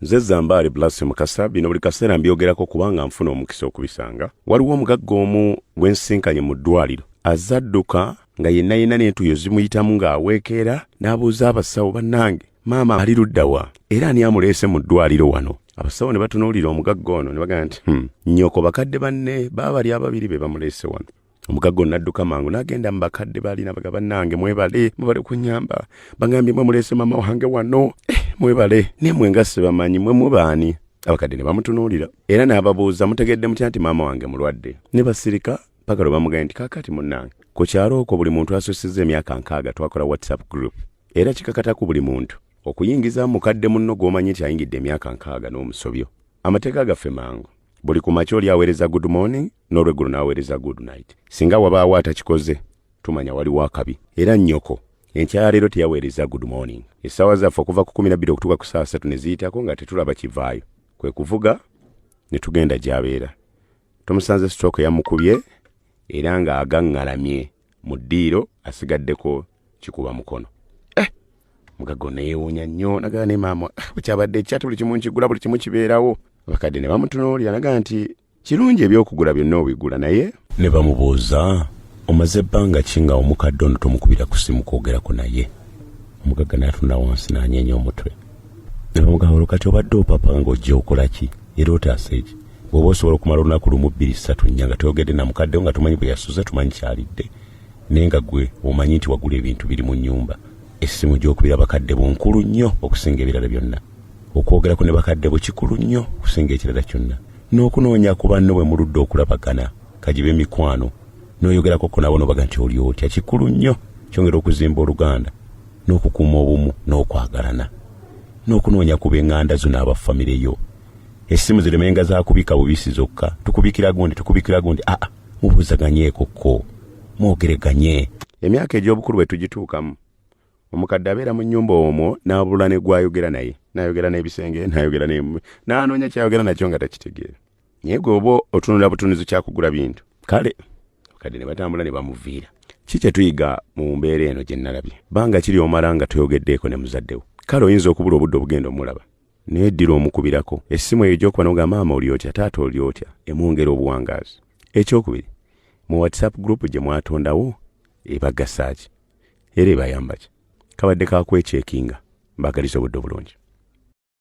Nze Zambaali Blasi Mukasa, bino buli kaseera mbyogerako kubanga nfuna omukisa okubisanga. Waliwo omugagga omu gwe nsisinkanye mu ddwaliro azze adduka nga yenna yenna n'entuuyo zimuyitamu ng'aweekeera n'abuuza abasawo, bannange maama ali ludda wa era ani amuleese mu ddwaliro wano? Abasawo ne batunuulira omugagga ono ne bagamba nti, nnyoko bakadde banne baabali ababiri be bamuleese wano. Omugagga ono n'adduka mangu n'agenda mu bakadde baali n'abaga, bannange mwebale, mwebale kunnyamba, bagambye mwe muleese maama wange wano, mwebale, naye mwe nga sibamanyi, mwe mubaani? Abakadde ne bamutunuulira era n'ababuuza, mutegedde mutya nti maama wange mulwadde? Ne basirika paka lwe bamugambye nti kaakati munnange, ku kyalo okwo buli muntu asussizza emyaka 60 twakola WhatsApp group era kikakata ku buli muntu okuyingiza mukadde munno gw'omanyi nti ayingidde emyaka 60 n'omusobyo. Amateeka gaffe mangu. Buli ku makya oli aweereza good morning n'olweggulo n'aweereza good night. Singa wabaawo atakikoze tumanya waliwo akabi. Era nnyoko enkya ya leero teyaweereza good morning. Essaawa zaffe okuva ku 12 okutuuka ku ssaawa 3 ne ziyitako nga tetulaba kivaayo. Kwe kuvuga ne tugenda gy'abeera. Tumusanze stroke yamukubye era ng'agaŋŋalamye mu ddiiro asigaddeko kikuba mukono. Mugagga ono yeewuunya nnyo nagamba ne maama, bwe kyabadde ekyate buli kimu nkigula, buli kimu kibeerawo. Abakadde ne bamutunuulira nagamba nti kirungi ebyokugula byonna obigula, naye ne bamubuuza, omaze ebbanga ki nga omukadde ono tomukubira ku ssimu kwogerako naye? Omugagga n'atunula wansi n'anyeenya omutwe. Ne bamugamba, olwo kati obadde opapa ng'ojja okola ki era otaasa eki? Bw'oba osobola okumala olunaku 1, 2, 3, 4 nga toyogedde na mukadde wo, nga tumanyi bwe yasuze, tumanyi kyalidde, naye nga gwe omanyi nti wagula ebintu biri mu nnyumba, essimu gy'okubira bakadde bo nkulu nnyo okusinga ebirala byonna. Okwogerako ne bakadde bo kikulu nnyo okusinga ekirala kyonna. N'okunoonya ku banno bwe muludde okulabagana, kagibe mikwano, n'oyogerako ko nabo n'obaga nti oli otya, kikulu nnyo, kyongera okuzimba oluganda n'okukuuma obumu n'okwagalana. N'okunoonya ku b'eŋŋanda zo n'aba famire yo. Essimu ziremenga za kubika bubisi zokka, tukubikira gundi, tukubikira gundi, aa, mubuuzaganyeeko ko, mwogereganye. Emyaka egy'obukulu bwe tugituukamu, omukadde abeera mu nnyumba omwo n'abula ne gw'ayogera naye, n'ayogera n'ebisenge, n'ayogera n'anoonya ky'ayogera nakyo nga takitegeera. Naye gwe oba otunula butunuzi kyakugula bintu. Kale abakadde ne batambula ne bamuviira. Ki kye tuyiga mu mbeera eno gye nnalabye? Bbanga ki ly'omala nga toyogeddeeko ne muzadde wo? Kale oyinza okubula obudde obugenda omulaba, naye ddira omukubirako essimu eyo gy'okuba n'ogamba maama oli otya, taata oli otya, emwongera obuwangaazi. Ekyokubiri, mu WhatsApp group gye mwatondawo ebagasa ki era ebayamba ki? Kabadde ka kwekyekinga. Mbaagaliza obudde obulungi.